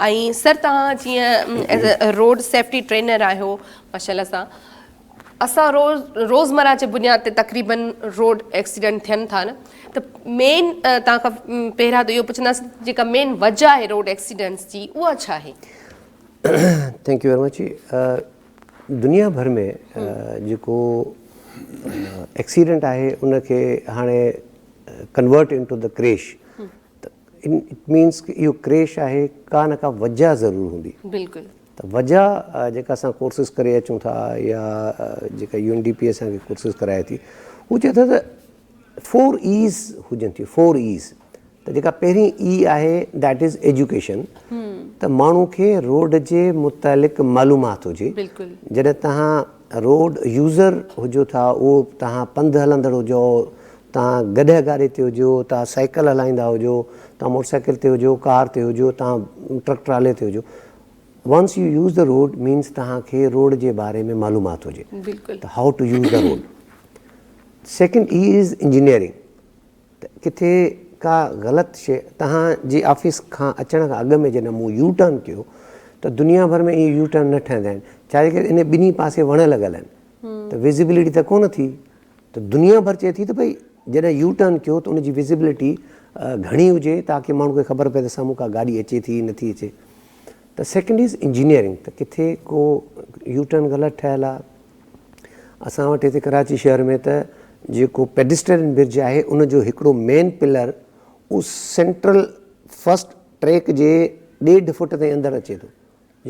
۽ سر توهان جيئن as a road safety trainer آهيو ماشاءالله سان اسان روز روزمره جي بنياد تي تقريبن روڊ ايڪسيڊنٽ ٿين ٿا نه ته مين توهان کان پهريان ته اهو پڇنداسين جيڪا مين وجه آهي روڊ ايڪسيڊنٽس جي اها ڇا آهي؟ Thank you very much دنيا ڀر ۾ جيڪو ايڪسيڊنٽ آهي ان کي هاڻي ڪنورٽ انٽو the ڪريش ته it means اهو ڪريش آهي ڪا نه ڪا وجه ضرور هوندي بلڪل ته وجه جيڪا اسان ڪورسز ڪري اچون ٿا يا جيڪا يو اين ڊي پي اسان کي ڪورسز ڪرائي ٿي هو چئي ٿو ته فور ايز هجن ٿيون فور ايز ته جيڪا پهرين اي آهي that is education ته ماڻهو کي روڊ جي متعلق معلومات هجي جڏهن توهان روڊ يوزر هجو ٿا اهو توهان پنڌ هلندڙ هجو توهان گڏهه گاڏي تي هجو توهان سائيڪل هلائيندا هجو توهان موٽر سائيڪل تي هجو ڪار تي هجو توهان ٽرڪ ٽرالي تي هجو once you use the road means توهان کي روڊ جي باري ۾ معلومات هجي ته how to use the road second E is engineering ته ڪٿي ڪا غلط شي توهان جي آفيس کان اچڻ کان اڳ ۾ جڏهن مون يو ٽرن ڪيو ته دنيا ڀر ۾ ائين يو ٽرن نه ٺهندا آهن ڇا جي ڪري ان ٻنهي پاسي وڻ لڳل آهن ته وزبلٽي ته ڪونه ٿي ته دنيا ڀر چئي ٿي ته ڀئي جڏهن يو ٽرن ڪيو ته ان جي وزبلٽي گهڻي هجي تاڪه ماڻهو کي خبر پئي ته سامهون ڪا گاڏي اچي ٿي نٿي اچي ته سيڪنڊ از انجنيئرنگ ته ڪٿي ڪو يو ٽرن غلط ٺهيل آهي اسان وٽ هتي ڪراچي شهر ۾ ته جيڪو پيڊسٽرين برج آهي ان جو هڪڙو مين پلر اهو سينٽرل فرسٽ ٽريڪ جي ڏيڍ فٽ تائين اندر اچي ٿو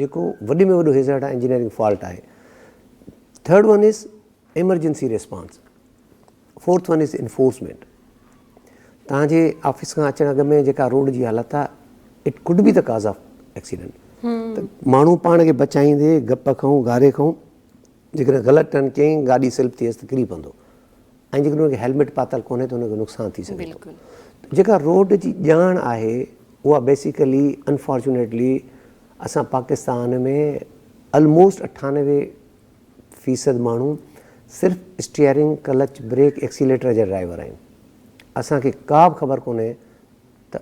جيڪو وڏي ۾ وڏو هيزرڊ آهي انجنيئرنگ فالٽ آهي third one is emergency response fourth one is enforcement توهان جي آفيس کان اچڻ اڳ ۾ جيڪا روڊ جي حالت آهي it could be the cause of accident ته ماڻهو پاڻ کي بچائيندي گپ کائون گاري کائون جيڪڏهن غلط ٽرن ڪيائين گاڏي سلپ ٿي ويس ته ڪري پوندو ۽ جيڪڏهن ان کي هيلمٽ پاتل ڪونهي ته ان کي نقصان ٿي سگهي ٿو جيڪا روڊ جي ڄاڻ آهي اها بيسيڪلي انفارچونيٽلي اسان پاڪستان ۾ الموسٽ اٺانوي فيصد ماڻهو صرف اسٽيئرنگ، ڪلچ، بريڪ، ايڪسيليٽر جا ڊرائيور آهيون. اسان کي ڪا به خبر ڪونهي ته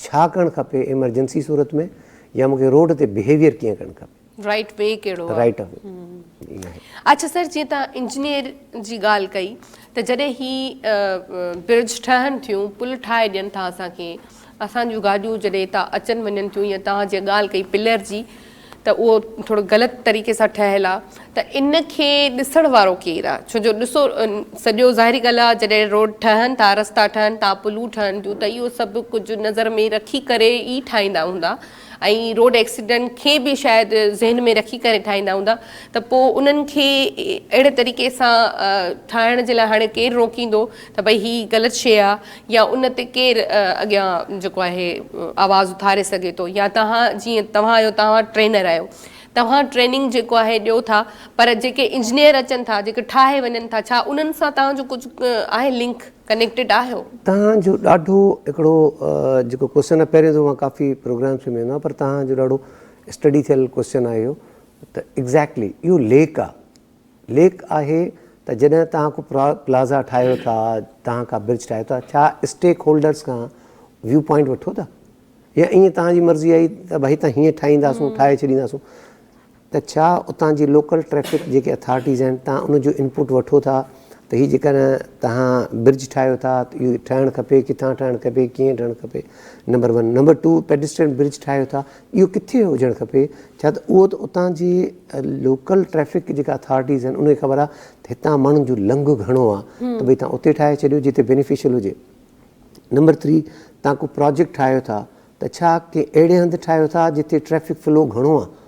ڇا ڪرڻ کپي ايمرجنسي صورت ۾ يا مون کي روڊ تي بهيويئر ڪيئن ڪرڻ کپي. رائيٽ وي ڪهڙو آهي. رائيٽ وي آهي. اڇا سر جيئن توهان انجنيئر جي ڳالهه ڪئي ته جڏهن هي برج ٺهن ٿيون پل ٺاهي ڏين ٿا اسان کي اسان جون گاڏيون جڏهن هتان اچن وڃن ٿيون يا توهان جيئن ڳالهه ڪئي پلر جي ته اهو ٿورو غلط طريقي سان ٺهيل آ ته ان کي ڏسڻ وارو ڪير آ ڇو جو ڏسو سڄو ظاهري ڳالهه آ جڏهن روڊ ٺهن ٿا رستا ٺهن ٿا پلون ٺهن ٿيون ته اهو سڀ ڪجهه نظر ۾ رکي ڪري ئي ٺاهيندا هوندا ۽ روڊ ايڪسيڊنٽ کي به شايد ذهن ۾ رکي ڪري ٺاهيندا هوندا ته پوء انهن کي اهڙي طريقي سان ٺاهڻ جي لاء هاڻي ڪير روڪيندو ته ڀئي هي غلط شيء آ يا ان تي ڪير اڳيان جيڪو آهي آواز اٿاري سگهي ٿو يا توهان جيئن توهان آهيو توهان ٽرينر آهيو توهان ٽريننگ جيڪو آهي ڏيو ٿا پر جيڪي انجنيئر اچن ٿا جيڪي ٺاهي وڃن ٿا ڇا انهن سان توهان جو ڪجهه آهي لنڪ ڪنيڪٽيڊ آهيو؟ توهان جو ڏاڍو هڪڙو جيڪو ڪوئسچن آهي پهريون دفعو مان ڪافي پروگرامس ۾ ويندو آهيان پر توهان جو ڏاڍو اسٽڊي ٿيل ڪوئسچن آهي اهو ته ايگزيڪٽلي اهو ليڪ آهي ليڪ آهي ته جڏهن توهان ڪو پلازا ٺاهيو ٿا، توهان ڪا برج ٺاهيو ٿا، ڇا اسٽيڪ هولڊرز کان ويو پوائنٽ وٺو ٿا يا ائين توهان جي مرضي آئي ته ڀائي هتان هيئن ٺاهينداسون ٺاهي ڇڏينداسون ته ڇا اتان جي لوڪل ٽريفڪ جيڪي اٿارٽيز آهن توهان ان جو انپوٽ وٺو ٿا ته هي جيڪڏهن توهان برج ٺاهيو ٿا ته اهو ٺهڻ کپي ڪٿان ٺهڻ کپي ڪيئن ٺهڻ کپي number one number two pedestrian bridge ٺاهيو ٿا اهو ڪٿي هجڻ کپي ڇا ته اهو ته اتان جي لوڪل ٽريفڪ جيڪا اٿارٽيز آهن ان کي خبر آهي ته هتان ماڻهن جو لنگهه گهڻو آهي ته ڀئي تان اتي ٺاهي ڇڏيو جتي بينيفيشل هجي نمبر ٿري تان ڪو پراجيڪٽ ٺاهيو ٿا ته ڇا ڪنهن اهڙي هنڌ ٺاهيو ٿا جتي ٽريفڪ فلو گهڻو آهي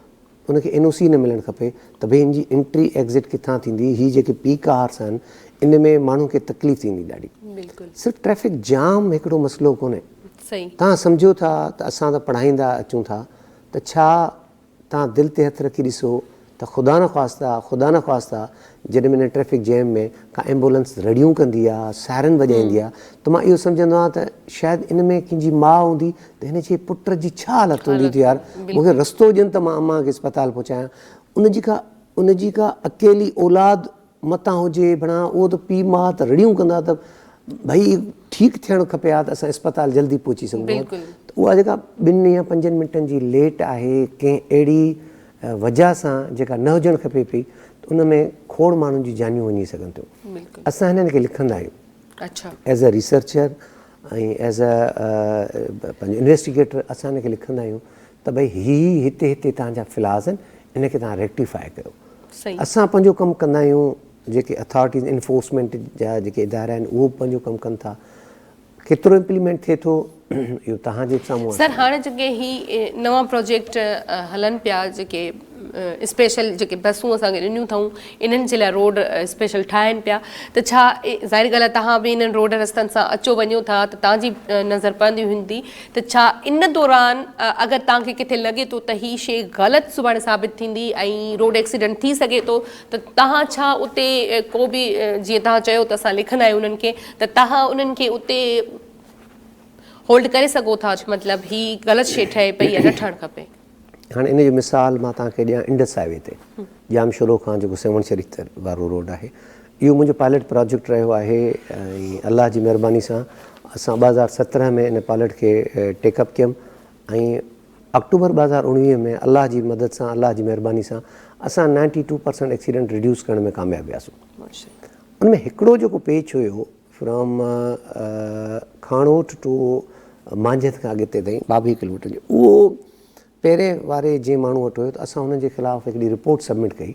ان کي اين او سي نه ملڻ کپي ته ڀئي ان جي انٽري ايگزٽ ڪٿان ٿيندي هي جيڪي پيڪ آورس آهن ان ۾ ماڻهن کي تڪليف ٿيندي ڏاڍي صرف ٽريفڪ جام هڪڙو مسئلو ڪونهي توهان سمجهو ٿا ته اسان ته پڙهائيندا اچون ٿا ته ڇا توهان دل تي هٿ رکي ڏسو ته خدا نخواسته خدا نخواسته جڏهن به ان ٽريفڪ جيم ۾ ڪا ايمبولنس رڙيون ڪندي آ سائرن وڄائيندي آ ته مان اهو سمجهندو آهيان ته شايد ان ۾ ڪنهن جي ماء هوندي ته هن جي پٽ جي ڇا حالت هوندي ته يار مون کي رستو ڏين ته مان امان کي اسپتال پهچايان ان جي ڪا ان جي ڪا اڪيلي اولاد متان هجي بڻا اهو ته پيء ماء ته رڙيون ڪندا ته ڀئي ٺيڪ ٿيڻ کپي ها ته اسان اسپتال جلدي پهچي سگهون ها ته اها جيڪا ٻن يا پنجن منٽن جي ليٽ آهي ڪنهن اهڙي وجهه سان جيڪا نه هجڻ کپي پئي ته ان ۾ کوڙ ماڻهن جون جانيون وڃي سگهن ٿيون. اسان هنن کي لکندا آهيون as a researcher ۽ as a پنهنجو انويسٽيگيٽر اسان هن کي لکندا آهيون ته ڀئي هي هتي هتي توهان جا فلاز آهن ان کي توهان ريڪٽيفائي ڪيو. اسان پنهنجو ڪم ڪندا آهيون جيڪي اٿارٽيز انفورسمينٽ جا جيڪي ادارا آهن اهو به پنهنجو ڪم ڪن ٿا ڪيترو امپليمينٽ ٿئي ٿو اهو توهان جي سامهون آهي. سر هاڻي جيڪي هي نوان پروجيڪٽ هلن پيا جيڪي اسپيشل جيڪي بسون اسان کي ڏنيون اٿئون انهن جي لاء روڊ اسپيشل ٺاهن پيا ته ڇا ظاهر ڳالهه آهي توهان به انهن روڊ رستن سان اچو وڃو ٿا ته توهان جي نظر پوندي هوندي ته ڇا ان دوران اگر توهان کي ڪٿي لڳي ٿو ته هي شي غلط سڀاڻي ثابت ٿيندي ۽ روڊ ايڪسيڊنٽ ٿي سگهي ٿو ته توهان ڇا اتي ڪو به جيئن توهان چيو ته اسان لکندا آهيون انهن کي ته توهان انهن کي اتي هولڊ ڪري سگهو ٿا مطلب هي غلط شي ٺهي پئي يا نه ٺهڻ کپي. هاڻي ان جو مثال مان توهان کي ڏيان انڊس هاء وي تي ڄامشورو کان جيڪو سيوهڻ شريف وارو روڊ آهي اهو منهنجو پائلٽ پراجيڪٽ رهيو آهي ۽ الله جي مهرباني سان اسان 2017 ۾ ان پائلٽ کي ٽيڪ اپ ڪيم ۽ آڪٽوبر 2019 ۾ الله جي مدد سان الله جي مهرباني سان اسان ninety two percent accident reduce ڪرڻ ۾ ڪامياب وياسون. ان ۾ هڪڙو جيڪو پيچ هيو فرام کاڻوٺ ٽو مانجهند کان اڳتي تائين 22 ڪلوميٽر جو اهو پهرين واري جنهن ماڻهو وٽ هيو ته اسان انهن جي خلاف هڪڙي رپورٽ سبمٽ ڪئي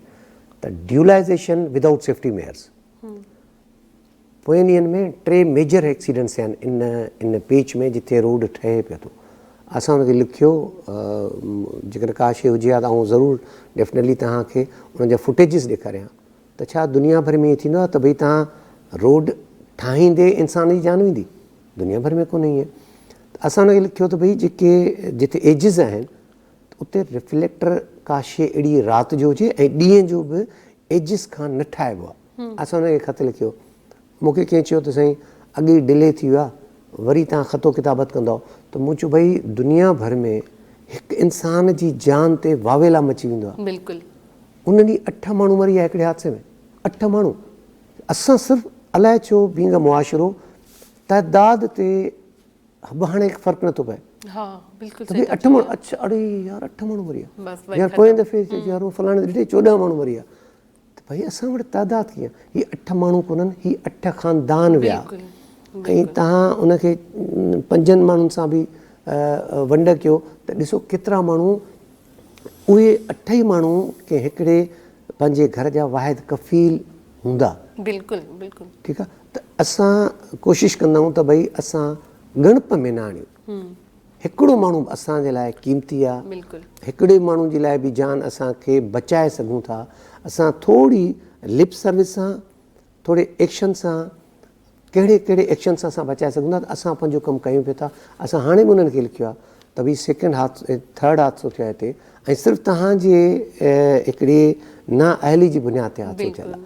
ته ڊيولائزيشن ودائوٽ سيفٽي ميئرز پوئين ڏينهن ۾ ٽي ميجر ايڪسيڊنٽس ٿيا آهن ان ان پيچ ۾ جتي روڊ ٺهي پيو ٿو اسان ان کي لکيو جيڪڏهن ڪا شي هجي ها ته آئون ضرور ڊيفنيٽلي توهان کي ان جا فوٽيجز ڏيکاريان ته ڇا دنيا ڀر ۾ ائين ٿيندو آهي ته ڀئي توهان روڊ ٺاهيندي انسان جي جان ويندي؟ دنيا ڀر ۾ ڪونهي ائين. ته اسان ان کي لکيو ته ڀئي جيڪي جتي ايجز آهن ته اتي رفليڪٽر ڪا شيء اهڙي رات جو هجي ۽ ڏينهن جو به ايجز کان نه ٺاهبو آهي. اسان ان کي خط لکيو. مون کي ڪنهن چيو ته سائين اڳي ئي ڊلي ٿي ويو آهي وري توهان خط و ڪتابت ڪندؤ ته مون چيو ڀئي دنيا ڀر ۾ هڪ انسان جي جان تي واويلا مچي ويندو آهي. بلڪل. ان ڏينهن اٺ ماڻهو مري ويا هڪڙي حادثي ۾ اٺ ماڻهو اسان صرف الائي ڇو بينگ معاشرو تعداد تي به هاڻي فرق نٿو پئي. ها بلڪل صحيح ٿا اٺ ماڻهو اڇا اڙي يار اٺ ماڻهو مري ويا يار پوئين دفعي يار فلاڻي ڏٺي 14 ماڻهو مري ويا ته ڀئي اسان وٽ تعداد ڪيئن هي اٺ ماڻهو ڪونهن هي اٺ خاندان ويا ۽ تهان ان کي پنجن ماڻهن سان به ونڊ ڪيو ته ڏسو ڪيترا ماڻهو اهي اٺ ئي ماڻهو ڪنهن هڪڙي پنهنجي گهر جا واحد ڪفيل هوندا. بلڪل بلڪل. ٺيڪ آ ته اسان ڪوشش ڪندا آهيون ته ڀئي اسان ڳڻپ ۾ نه آڻيون. هڪڙو ماڻهو به اسان جي لاء قيمتي آ. بلڪل. هڪڙي ماڻهو جي لاء به جان اسان کي بچائي سگهون ٿا. اسان ٿوري لپ سروس سان ٿوري ايڪشن سان ڪهڙي ڪهڙي ايڪشن سان اسان بچائي سگهون ٿا ته اسان پنهنجو ڪم ڪيون پيو ٿا اسان هاڻي به انهن کي لکيو آهي ته ڀئي سيڪنڊ حادثو ٿرڊ حادثو ٿيو آهي هتي ۽ صرف توهان جي هڪڙي نا اهلي جي بنياد تي حادثو ٿيل آهي.